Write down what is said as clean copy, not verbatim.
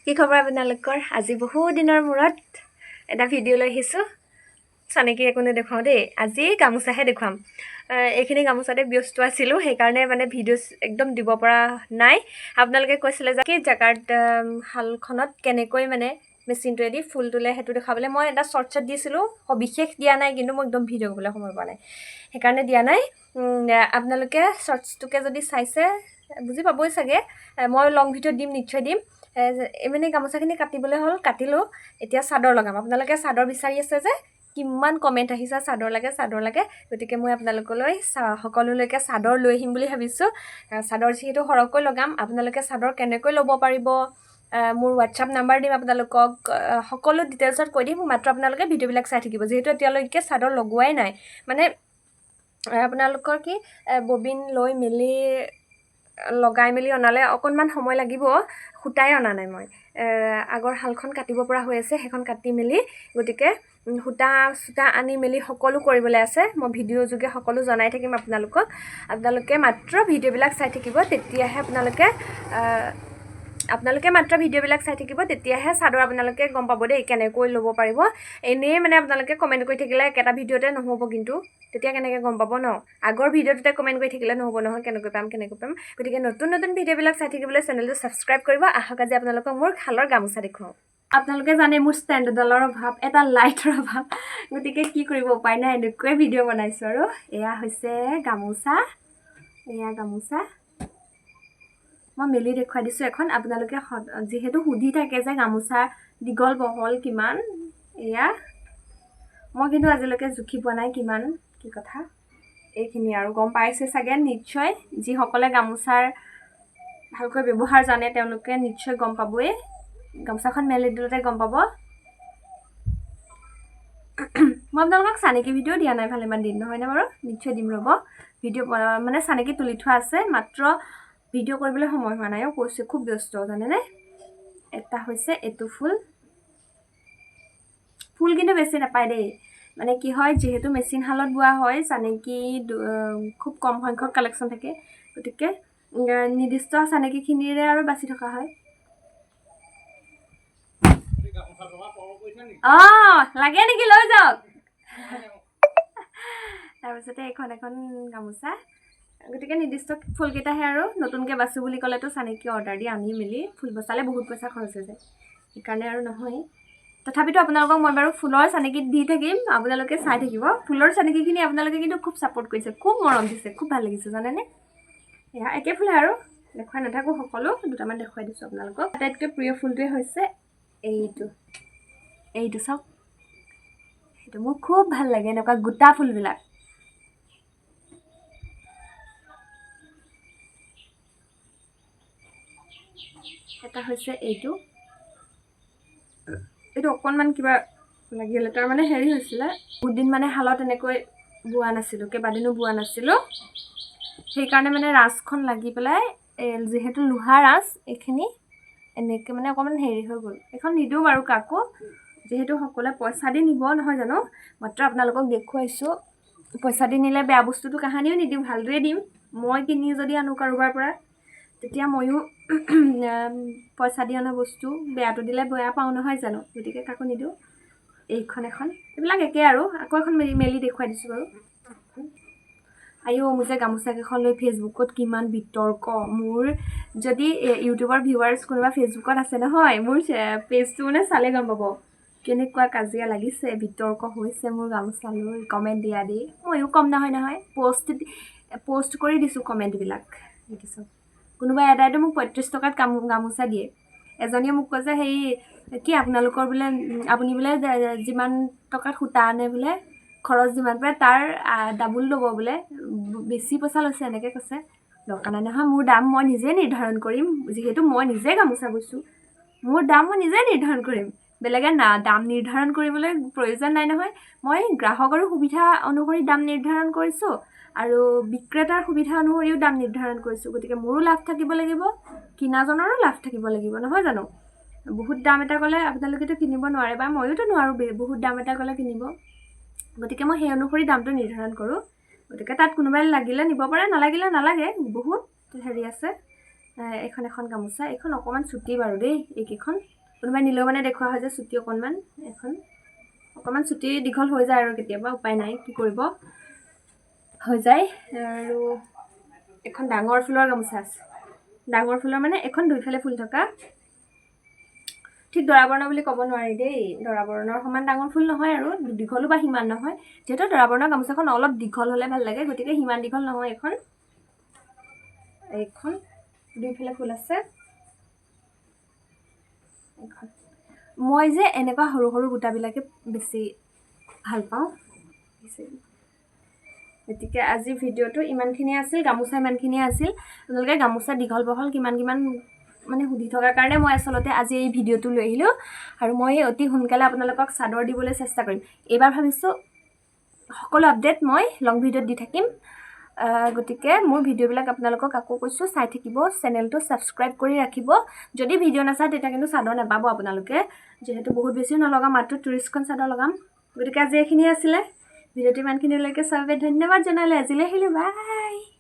কি খবৰ আপোনালোকৰ? আজি বহু দিনৰ মূৰত এটা ভিডিঅ' লৈ আহিছোঁ। চানেকি একো নেদেখুৱাওঁ দেই, আজি গামোচাহে দেখুৱাম। এইখিনি গামোচাতে ব্যস্ত আছিলোঁ, সেইকাৰণে মানে ভিডিঅ' একদম দিব পৰা নাই। আপোনালোকে কৈছিলে যে কি জাকাৰ্ড শালখনত কেনেকৈ মানে মেচিনটোৱেদি ফুল তোলে সেইটো দেখাবলৈ। মই এটা শ্বৰ্টছত দিছিলোঁ, সবিশেষ দিয়া নাই, কিন্তু মই একদম ভিডিঅ' কৰিবলৈ সময় পোৱা নাই, সেইকাৰণে দিয়া নাই। আপোনালোকে শ্বৰ্টছটোকে যদি চাইছে বুজি পাবই চাগে। মই লং ভিডিঅ' দিম, নিশ্চয় দিম। মানে গামোচাখিনি কাটিবলৈ হ'ল, কাটিলোঁ। এতিয়া চাদৰ লগাম। আপোনালোকে চাদৰ বিচাৰি আছে যে, কিমান কমেণ্ট আহিছে, চাদৰ লাগে চাদৰ লাগে। গতিকে মই আপোনালোকলৈ সকলোলৈকে চাদৰ লৈ আহিম বুলি ভাবিছোঁ। চাদৰ যিহেতু সৰহকৈ লগাম, আপোনালোকে চাদৰ কেনেকৈ ল'ব পাৰিব, মোৰ হোৱাটছআপ নাম্বাৰ দিম আপোনালোকক, সকলো ডিটেইলছত কৈ দিম। মাত্ৰ আপোনালোকে ভিডিঅ'বিলাক চাই থাকিব। যিহেতু এতিয়ালৈকে চাদৰ লগোৱাই নাই, মানে আপোনালোকৰ কি ববিন লৈ মেলি লগাই মেলি অনালে অকণমান সময় লাগিব। সূতাই অনা নাই মই, আগৰ শালখন কাটিব পৰা হৈ আছে, সেইখন কাটি মেলি, গতিকে সূতা চূতা আনি মেলি সকলো কৰিবলৈ আছে। মই ভিডিঅ' যোগে সকলো জনাই থাকিম আপোনালোকক। আপোনালোকে মাত্ৰ ভিডিঅ'বিলাক চাই থাকিব, তেতিয়াহে আপোনালোকে আপোনালোকে মাত্ৰ ভিডিঅ'বিলাক চাই থাকিব, তেতিয়াহে চাদৰ আপোনালোকে গম পাব দেই কেনেকৈ ল'ব পাৰিব। এনেই মানে আপোনালোকে কমেণ্ট কৰি থাকিলে একেটা ভিডিঅ'তে নহ'ব, কিন্তু তেতিয়া কেনেকৈ গম পাব ন? আগৰ ভিডিঅ'টোতে কমেণ্ট কৰি থাকিলে নহ'ব নহয়, কেনেকৈ পাম কেনেকৈ পাম। গতিকে নতুন নতুন ভিডিঅ'বিলাক চাই থাকিবলৈ চেনেলটো ছাবস্ক্ৰাইব কৰিব। আহক আজি আপোনালোকক মোৰ শালৰ গামোচা দেখুৱাওঁ। আপোনালোকে জানে মোৰ ষ্টেণ্ড এডালৰ অভাৱ, এটা লাইটৰ অভাৱ, গতিকে কি কৰিব উপায় নাই, এনেকুৱাই ভিডিঅ' বনাইছোঁ। আৰু এয়া হৈছে গামোচা, এয়া গামোচা মই মেলি দেখুৱাই দিছোঁ এখন। আপোনালোকে যিহেতু সুধি থাকে যে গামোচা দীঘল বহল কিমান, এয়া মই কিন্তু আজিলৈকে জুখি পোৱা নাই কিমান কি কথা। এইখিনি আৰু গম পাইছে চাগে নিশ্চয়, যিসকলে গামোচাৰ ভালকৈ ব্যৱহাৰ জানে তেওঁলোকে নিশ্চয় গম পাবই। গামোচাখন মেলি দিওঁতে গম পাব। মই আপোনালোকক চানেকি ভিডিঅ' দিয়া নাই ভালেমান দিন, নহয়নে বাৰু? নিশ্চয় দিম, ৰ'ব। ভিডিঅ' মানে চানেকি তুলি থোৱা আছে, মাত্ৰ ভিডিঅ' কৰিবলৈ সময় হোৱা নাই। কৈছোঁ খুব ব্যস্ত জানেনে। এটা হৈছে এইটো ফুল, ফুল কিন্তু বেছি নাপায় দেই। মানে কি হয়, যিহেতু মেচিন শালত বোৱা হয়, চানেকি খুব কম সংখ্যক কালেকশ্যন থাকে, গতিকে নিৰ্দিষ্ট চানেকিখিনিৰে আৰু বাচি থকা হয়। অঁ, লাগে নেকি লৈ যাওক। তাৰপিছতে এইখন এখন গামোচা। গতিকে নিৰ্দিষ্ট ফুলকেইটাহে আৰু নতুনকৈ বাচোঁ বুলি ক'লেতো চানেকি অৰ্ডাৰ দি আনি মেলি ফুল বচালে বহুত পইচা খৰচ হৈ যায়, সেইকাৰণে আৰু নহয়। তথাপিতো আপোনালোকক মই বাৰু ফুলৰ চানেকি দি থাকিম, আপোনালোকে চাই থাকিব। ফুলৰ চানেকিখিনি আপোনালোকে কিন্তু খুব ছাপোৰ্ট কৰিছে, খুব মৰম দিছে, খুব ভাল লাগিছে জানেনে। এয়া একে ফুলে আৰু দেখুৱাই নাথাকোঁ সকলো, দুটামান দেখুৱাই দিছোঁ আপোনালোকক। আটাইতকৈ প্ৰিয় ফুলটোৱে হৈছে এইটো, এইটো চাওক, সেইটো মোৰ খুব ভাল লাগে, এনেকুৱা গোটা ফুলবিলাক। এটা হৈছে এইটো, এইটো অকণমান কিবা লাগিলে, তাৰমানে হেৰি হৈছিলে, বহুত দিন মানে শালত এনেকৈ বোৱা নাছিলোঁ, কেইবাদিনো বোৱা নাছিলোঁ, সেইকাৰণে মানে ৰাঁচখন লাগি পেলাই, যিহেতু লোহা ৰাঁচ, এইখিনি এনেকৈ মানে অকণমান হেৰি হৈ গ'ল। এইখন নিদিওঁ বাৰু কাকো, যিহেতু সকলোৱে পইচা দি নিব নহয় জানো, মাত্ৰ আপোনালোকক দেখুৱাইছোঁ। পইচা দি নিলে বেয়া বস্তুটো কাহানিও নিদিওঁ, ভালটোৱে দিম। মই কিনি যদি আনো কাৰোবাৰ পৰা, তেতিয়া ময়ো পইচা দি অনা বস্তু বেয়াটো দিলে বেয়া পাওঁ নহয় জানো, গতিকে কাকো নিদিওঁ। এইখন এখন, এইবিলাক একে আৰু। আকৌ এখন মেলি মেলি দেখুৱাই দিছোঁ বাৰু। আইঅ, মোৰ যে গামোচাকেইখন লৈ ফেচবুকত কিমান বিতৰ্ক। মোৰ যদি ইউটিউবৰ ভিউৱাৰ্ছ কোনোবা ফেচবুকত আছে নহয়, মোৰ পেজটো মানে চালে গম পাব কেনেকুৱা কাজিয়া লাগিছে, বিতৰ্ক হৈছে মোৰ গামোচা লৈ কমেণ্ট দিয়া দি। ময়ো কম নহয় নহয়, পষ্ট পষ্ট কৰি দিছোঁ কমেণ্টবিলাক দেখিছোঁ। কোনোবা এটাইতো মোক 35 টকাত গামোচা দিয়ে। এজনীয়ে মোক কৈছে হেৰি কি আপোনালোকৰ বোলে, আপুনি বোলে যিমান টকাত সূতা আনে বোলে, খৰচ যিমান পৰে তাৰ ডাবুল ল'ব বোলে, বেছি পইচা লৈছে এনেকৈ কৈছে। দৰকাৰ নাই নহয়, মোৰ দাম মই নিজে নিৰ্ধাৰণ কৰিম, যিহেতু মই নিজে গামোচা বৈছোঁ, মোৰ দাম মই নিজে নিৰ্ধাৰণ কৰিম। বেলেগে না দাম নিৰ্ধাৰণ কৰিবলৈ প্ৰয়োজন নাই নহয়। মই গ্ৰাহকৰো সুবিধা অনুসৰি দাম নিৰ্ধাৰণ কৰিছোঁ আৰু বিক্ৰেতাৰ সুবিধা অনুসৰিও দাম নিৰ্ধাৰণ কৰিছোঁ। গতিকে মোৰো লাভ থাকিব লাগিব, কিনাজনৰো লাভ থাকিব লাগিব, নহয় জানো? বহুত দাম এটা ক'লে আপোনালোকেতো কিনিব নোৱাৰে, বা ময়োতো নোৱাৰোঁ বহুত দাম এটা ক'লে কিনিব। গতিকে মই সেই অনুসৰি দামটো নিৰ্ধাৰণ কৰোঁ। গতিকে তাত কোনোবাই লাগিলে নিব পাৰে, নালাগিলে নালাগে। বহুত হেৰি আছে। এইখন এখন গামোচা, এইখন অকণমান চুটি বাৰু দেই, এইকেইখন। কোনোবাই নিলেও মানে দেখুওৱা হয় যে চুটি অকণমান। এখন অকণমান চুটি দীঘল হৈ যায় আৰু কেতিয়াবা উপায় নাই, কি কৰিব, হৈ যায়। আৰু এখন ডাঙৰ ফুলৰ গামোচা আছে। ডাঙৰ ফুলৰ মানে এখন দুইফালে ফুল থকা, ঠিক দৰাবৰ্ণ বুলি ক'ব নোৱাৰি দেই, দৰাবৰণৰ সমান ডাঙৰ ফুল নহয় আৰু দীঘলো বা সিমান নহয়। যিহেতু দৰাবৰ্ণৰ গামোচাখন অলপ দীঘল হ'লে ভাল লাগে, গতিকে সিমান দীঘল নহয় এইখন। এইখন দুইফালে ফুল আছে এইখন। মই যে এনেকুৱা সৰু সৰু বুটাবিলাকে বেছি ভাল পাওঁ। গতিকে আজিৰ ভিডিঅ'টো ইমানখিনিয়ে আছিল, গামোচা ইমানখিনিয়ে আছিল। আপোনালোকে গামোচা দীঘল বহল কিমান কিমান মানে সুধি থকাৰ কাৰণে মই আচলতে আজি এই ভিডিঅ'টো লৈ আহিলোঁ। আৰু মই অতি সোনকালে আপোনালোকক চাদৰ দিবলৈ চেষ্টা কৰিম। এইবাৰ ভাবিছোঁ সকলো আপডেট মই লং ভিডিঅ'ত দি থাকিম। গতিকে মোৰ ভিডিঅ'বিলাক আপোনালোকক আকৌ কৈছোঁ, চাই থাকিব, চেনেলটো ছাবস্ক্ৰাইব কৰি ৰাখিব। যদি ভিডিঅ' নাচায় তেতিয়া কিন্তু চাদৰ নাপাব আপোনালোকে, যিহেতু বহুত বেছিও নলগাম, মাত্ৰ 30খন চাদৰ লগাম। গতিকে আজি এইখিনিয়ে আছিলে ভিডিঅ'টো, ইমানখিনিলৈকে চবে ধন্যবাদ জনালোঁ। আজিলৈ আহিলোঁ, বাই।